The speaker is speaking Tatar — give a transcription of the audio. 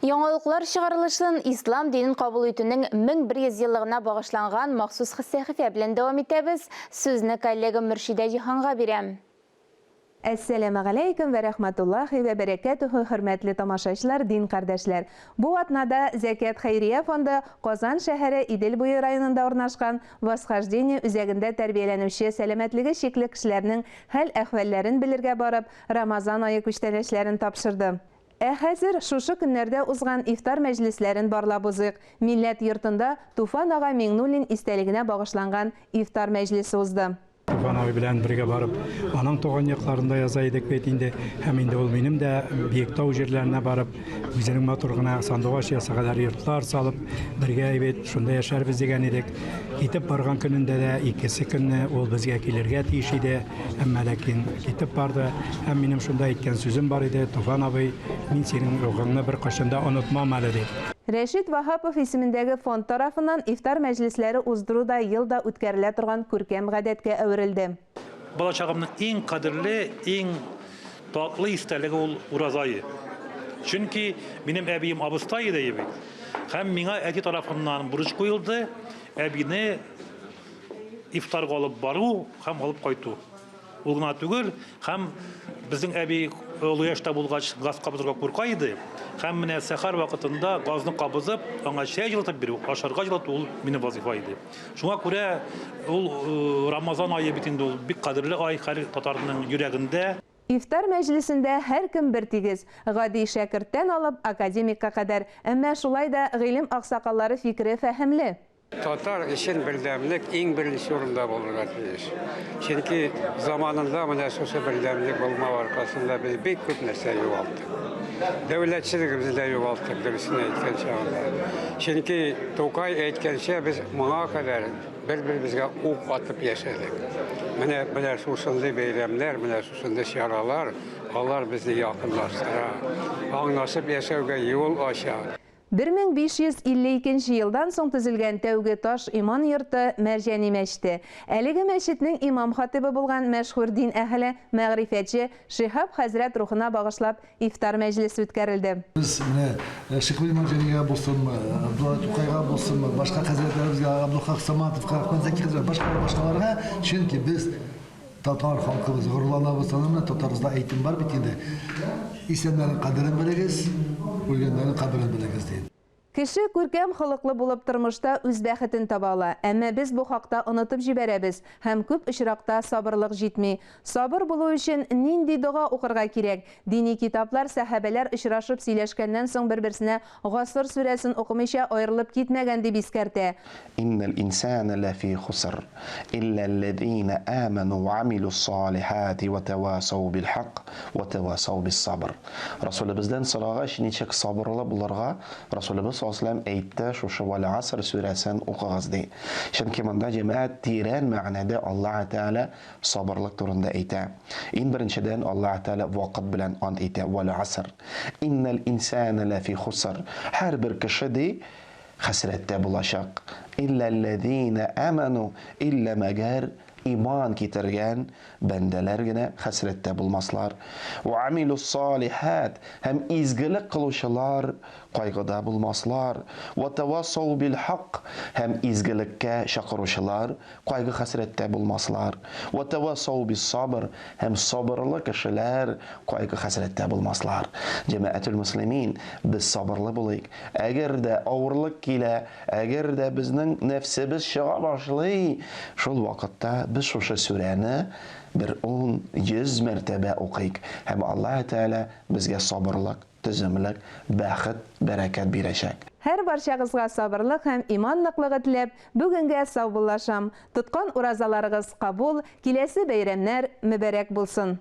Яңалыклар чыгарылышын ислам динен кабул итүнең 1100 еллыгына багышланган махсус сәхифә белән дәвам итәбез. Сүзне коллегам Мөршидә Җиһанга бирәм. Әссәләмегаләйкүм вә рәхмәтуллаһи вә бәрәкәтүһү, хөрмәтле тамашачылар, дин кардәшләр! Бу атнада Зәкят хәйрия фонды Казан шәһәре Идел буе районында урнашкан Восхождение үзәгендә тәрбияләнүче сәламәтлеге чикле кешеләрнең хәл-әхвәлләрен белергә барып, Рамазан ае күчтәнәчләрен тапшырды. Ә хәзер шушы көннәрдә узган ифтар мәҗлесләрен барлап узыйк. Милләт йортында Туфан ага Миңнуллин истәлегенә багышланган ифтар мәҗлесе узды. Туфан абый белән бергә барып, аның туган якларында яза идек бит инде. Һәм инде ул минем дә Биектау җирләренә барып, үзенең матур гына сандугач оясы кадәр йортлар салып, бергә бит шунда яшәрбез дигән идек. Китеп барган көнендә дә икесе көнне ул безгә килергә тиеш иде. Әмма ләкин китеп барды. Һәм минем шунда әйткән сүзем бар иде, Туфан абый, мин синең рухыңны беркайчан да онытмам әле, дип. Рәшит Ваһапов исемендәге фонд тарафыннан ифтар мәҗлесләре уздыру да ел да үткәрелә торган күркәм гадәткә әверелде. Балачагымның иң кадерле, иң татлы истәлеге ул Ураза ае. Чөнки минем әбием абыстай иде бит. Һәм миңа әти тарафыннан бурыч куелды, әбине ифтарга алып бару һәм алып кайту. Ул гына түгел, һәм безнең әби олы яшьтә булгач, газ кабызырга курка иде. Һәм менә сәхәр вакытында газны кабызып, аңа чәй җылытып бирү, ашарга җылыту ул минем вазифа иде. Шуңа күрә ул э, Рамазан ае бит инде ул бик кадерле ай һәр татарның йөрәгендә. Ифтар мәҗлесендә һәркем бертигез, гади шәкерттән алып академикка кадәр, әмма шулай да гыйлем аксакаллары фикере фәһемле. Татар өчен бердәмлек иң беренче урында булырга тиеш. Чөнки заманында менә шушы бердәмлек булмау аркасында без бик күп нәрсә югалттык. Дәүләтчелегебезне дә югалттык, дөресен әйткән чагында. Чөнки Тукай әйткәнчә, без моңа кадәр бер-беребезгә ук атып яшәдек. Менә менә шушындый бәйрәмнәр, менә шушындый чаралар, алар безне якынлаштыра, аңлашып яшәүгә юл ача. 1552 нче елдан соң төзелгән тәүге таш иман йорты, Мәрҗани мәчете. Әлеге мәчетнең имам-хатыйбы булган мәшһүр дин әһеле, мәгърифәтче Шиһаб хәзрәт рухына багышлап ифтар мәҗлесе үткәрелде. Без менә Шиһаб Мәрҗанигә булсынмы, Абдулла Тукайга булсынмы, башка хәзрәтләребезгә, Абдулхак Саматовка, Әхмәт Зәки хәзрәт, башка башкаларга, чөнки без Татар халкыбыз горурланабыз, аны менә татарыбызда әйтем бар бит инде, исәннәрнең кадерен белегез, үлгәннәрнең каберен белегез, ди. Кеше күркәм холыклы булып тормышта үз бәхетен таба ала, әмма без бу хакта онытып җибәрәбез һәм күп очракта сабырлык җитми. Сабыр булу өчен нинди дога укырга кирәк? Дини китаплар сәхабәләр очрашып сөйләшкәннән соң бер-берсенә Гасыр сүрәсен укымыйча аерылып китмәгән дип искәртә. Иннәл инсанә ләфи хуср, илләлләзинә амәнү вә амилүс-салихати вә тәвасау бил-хак, вә тәвасау бис-сабр. Расүлебездән сорагач, ничек сабырлы булырга, Расүлебез саллаллаһу галәйһи вә сәлләм әйтте, шушы Вәл-Гаср сүрәсен укыгыз, ди. Чөнки монда, җәмәгать, тирән мәгънәдә Аллаһы Тәгалә сабырлык турында әйтә. Иң беренчедән, Аллаһы Тәгалә вакыт белән ант итә, Вәл-Гаср. Иннәл инсанә ләфи хуср. Һәрбер кеше, ди, хәсрәттә булачак. Илләлләзинә әмәну, иллә мәгәр иман китергән бәндәләр генә хәсрәттә булмаслар. Вә амилүс-салихәт, һәм изгелек кылучылар кайгыда булмаслар. Вә тәвасау бил-хак, һәм изгелеккә чакыручылар кайгы-хәсрәттә булмаслар. Вә тәвасау бис-сабр, һәм сабырлы кешеләр кайгы-хәсрәттә булмаслар. Җәмәгатүл мөслимин, без сабырлы булыйк. Әгәр дә авырлык килә, әгәр дә безнең нәфсебез чыга башлый, шул вакытта без шушы сүрәне бер ун, 100 мәртәбә укыйк һәм Аллаһы Тәгалә безгә сабырлык, төземлек, бәхет, бәрәкәт бирәчәк. Һәрбарчагызга сабырлык һәм иман ныклыгы теләп, бүгенгә саубуллашам. Тоткан уразаларыгыз кабул, киләсе бәйрәмнәр мөбарәк булсын!